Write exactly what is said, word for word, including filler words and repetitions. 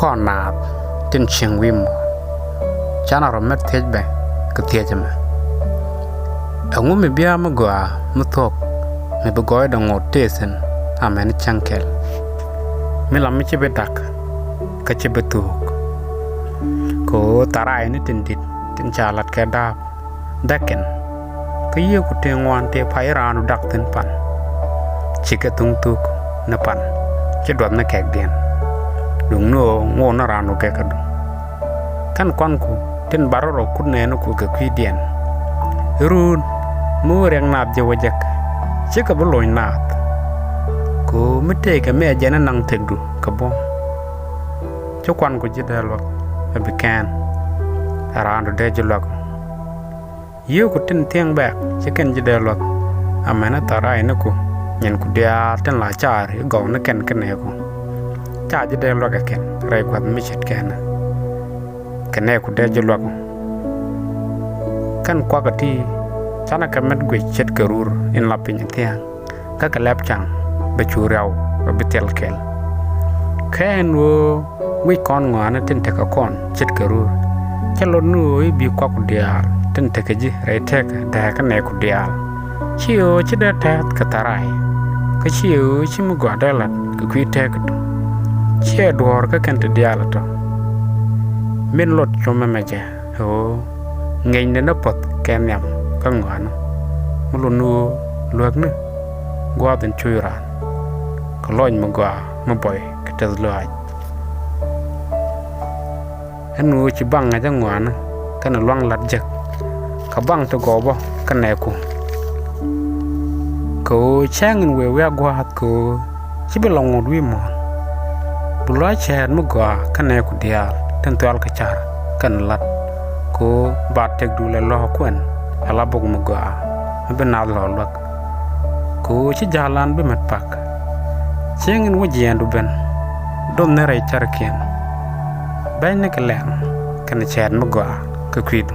Kɔn naath tin cieŋ wi̱i̱ muɔ̱ɔ̱n. Canɛ rɔ met thiec bɛ kɛ thiec ɛmɛ. Ɛŋu mi bia mi gɔaa mi thuɔ̱k mi bi gɔɔydɛ ŋot tëë thi̱n amäni cäŋ kɛl? Mi la mi ci bi da̱k kä ci bi thuuk. Kɛ ɣöö tharay ni tin di̱t tin ca la̱t kɛ da̱a̱p däk kɛn. Kä Yiëëku tëë ŋuan tëë pay raandu da̱k thi̱n pan. Cikɛ thuŋ thuk ni pan ci duɔth ni kɛɛkdiɛn. Duŋ ni ɣöö ŋot ni raandu gɛkädu. Kɛn kuanku tin barä rɔ kut nɛɛniku kɛ kui̱diɛn. Run mi wä riɛk naath ji̱ wä jek, cikɛ bi lo̱ny naath. Kɛ ɣöö mi tëëkɛ mi ɛ jɛn ni naŋ tëkdu kɛ buɔ̱m. Ci kuanku ji̱ dee luäk ɛ bi kɛn ɛ raandu dee ji̱ luäk. Yiëëku tin thiäŋ bɛɛk ci kɛn ji̱ dee luäk. Amäni tharay niku nyinku diaal tin la car i̱ gɔw ni kɛn kä nɛɛku. Ca ji̱ dee luäk ɛ kɛn rɛy gua̱th mi ce̱tkɛn. Kɛ nɛɛku dee ji̱ luäk. Kɛn kuakä ti canɛ kɛ met guic ce̱tkɛ rur in la piny thiäŋ. Kä kɛ lɛp caŋ bɛ cu riaw bɛ bi thil kɛl. Kä ɛn ɣöö wi̱c kɔn ŋɔaani tin tekɛ kɔn ce̱tkɛ rur. Cɛ lot ni ɣöö i̱ bi kuakku diaal tin tekɛ ji̱ rɛy tëk dääk kä nɛɛku diaal. Ci ɣöö ci dee tɛth kɛ tharay. Kä ci ɣöö ci mi gɔaa dee lat kɛ kui̱ tëk kä tu. Ciɛ duɔ̱ɔ̱r kä kɛn ti diaal ɛ tɔ. Min lot com ɛmɛ jɛ ɣöö ŋenyni ni puɔth kɛ nhiam kä ŋɔaani. Mi lot ni ɣöö luäkni gua̱a̱th in cuc raan kɛ lɔc mi gɔaa mi buɔy kɛ tɛth lɔaac. Ɛn ɣöö ci baŋ ŋa̱c ɛ ŋɔaani kɛnɛ luaŋ la̱t jek kɛ baŋ ti gɔw bä kä nɛɛku. Kɛ ɣöö cäŋ in wëë wiak gua̱a̱th kɛ ɣöö ci bi la ŋot wi̱i̱ muɔ̱ɔ̱n. Bi luac cɛɛt mi gɔaa kä nɛɛku diaal tin thual kɛ car kɛnɛ la̱t. Kɛ ɣöö ba tëkdu lɛ lɔ̱ɔ̱k kuɛn ɛ la bok mi gɔaa mi bi naath lɔ̱ɔ̱k luäk. Kɛ ɣöö ci ja̱a̱lan bi mät pak. Cieŋ in wä jiɛɛndu ben do̱th ni rɛy cärkiɛn. Bɛ̈ny ni kɛ lɛ̈ɛ̈ŋ kɛnɛ cɛɛt mi gɔaa kä kui̱du.